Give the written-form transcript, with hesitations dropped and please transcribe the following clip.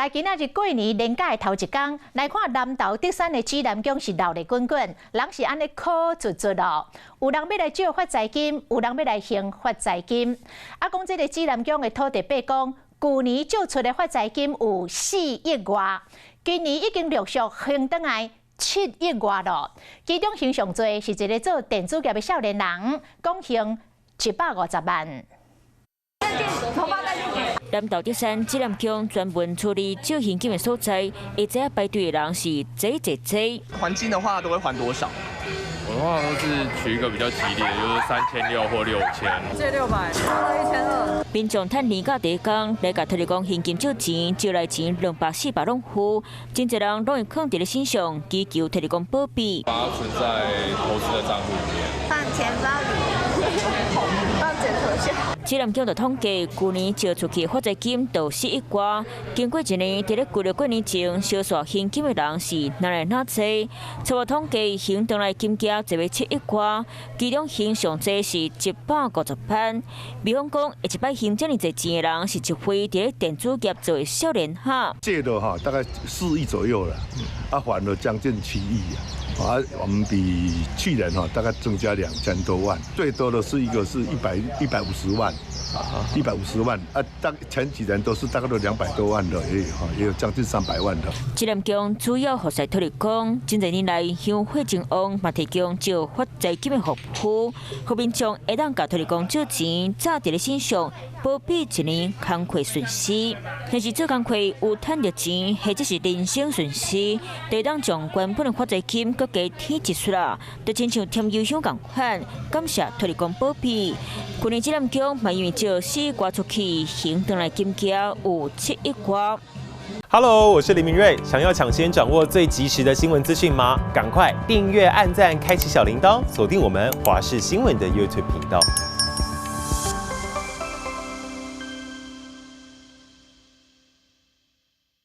來今仔日過年連假的頭一工，來看南投竹山的紫南宮是鬧熱滾滾，人是按呢苦卒卒咯。有人欲來借發財金，有人欲來還發財金。啊，講這个紫南宮的土地伯講，舊年借出的發財金有4億外，今年已經陸續還轉來7億外咯。其中還上濟是一个做電子業的少年人，講還150萬。南投竹山紫南宮專門處理借現金的所在，會知影排隊的人是濟濟濟。還金的話都會還多少？我的話都是取一個比較吉利的，就是3600或6000。借600，還了1200。民眾趁年假第一工來共土地公現金借錢，借來錢兩百四百攏付，真濟人攏會囥佇咧身上，祈求土地公保庇。把它存在投資的賬戶裡面。放錢包裡，放枕頭下。紫南宮就統計，舊年借出去發財金就4億外，經過一年，佇咧舊曆過年前，相紲還金的人是愈來愈濟。初步統計，還轉來金額就欲7億外，其中還上濟是150萬。比方講，下一擺還遮爾濟錢的人，是一位佇咧電子業做的少年哈。借的哈，大概4億左右了，啊，還了將近7億啊。啊，我們比去年哈大概增加2000多萬，最多的是一個是150萬，150萬啊，當前幾年都是大概都200多萬的，也有哈，也有將近300萬的。紫南宮主要服侍土地公，真濟年來香火真旺，嘛提供借發財金的服務，予民眾會當共土地公借錢，紮佇咧身上，保庇一年工課順遂。若是做工課有趁著錢，或者是人生順遂，就當將原本的發財金閣加添一撮啦，就親像添油香仝款，感謝土地公保庇。去年紫南宮嘛因為借4億外出去，還轉來金額有7億外。 Hello，我是林明瑞，想要搶先掌握最及時的新聞資訊嗎？趕快訂閱、按讚、開啟小鈴鐺，鎖定我們華視新聞的 YouTube 頻道。